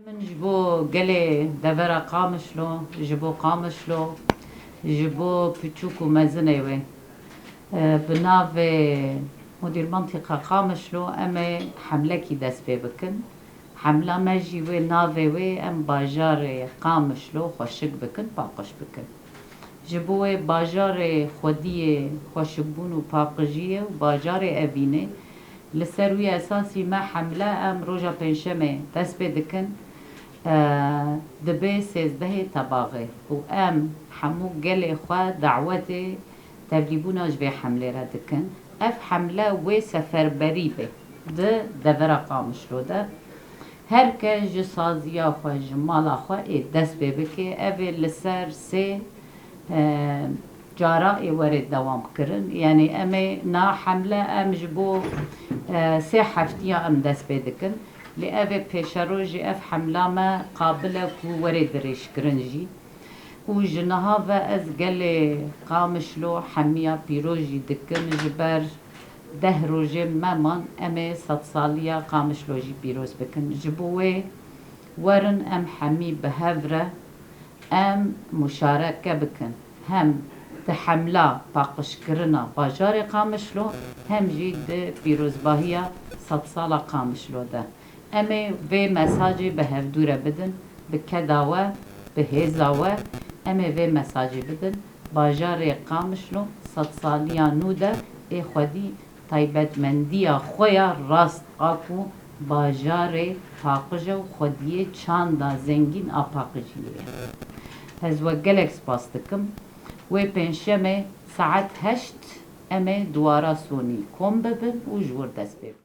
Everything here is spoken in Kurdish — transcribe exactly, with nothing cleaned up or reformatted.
Min ji bo gelê devera Qamişlo, ji bo Qamişlo, ji bo piçûk û mezinê wê, e, bi navê Mudîr Mintîqa Qamişlo em ê hemlekî dest pê bikin. Hemla me jî wê navê wê em bajarê Qamişlo xweşik bikin, paqij bikin. Ji bo wê bajarê xwediyê xweşikbûn û paqijiyê û bajarê evînê, li ser wî esasî me hemle em roja pêncşemê dest pê dikin, e, dibê sêzdehê Tebaxê û em hemû gelê xwe dawetê tevlîbûna ji vê hemlê re dikin. Ev hemle wê seferberî be di devera Qamişlo de. Her kes ji saziya xwe, ji mala xwe ê dest pê bike. Ev ê li ser sê, e, cara ê were dewam kirin. Yanî em ê na hemle em ji bo, e, sê heftiya em dest pê dikin. Lê ev ê pêşerojê ev hemla me qabil e ku were dirêjkirin jî. Û ji niha ve ez gelê Qamişlo hemiya pîroz jî dikim, ji ber deh rojên me man, em ê sedsaliya Qamişlo jî pîroz bikin. Ji bo wê werin em hemî bi hev re em muşareke bikin. Hem di hemla paqijkirina bajarê Qamişlo, hem jî di pîrozbahiya sedsala Qamişlo de. Em ê vê mesajê bi hevdû re bidin, bi keda we, bi hêza we, em ê vê mesajê bidin. Bajarê Qamişlo sedsaliya nû de ê xwedî taybetmendiya xwe ya rast a ku bajarê paqij e û xwediyê çanda zengîn a paqijiyê ye. Ez we gelek spas dikim. Wê pêncşemê saet heşt em ê di wara Sonî kom bibin û ji wir dest pê bikin.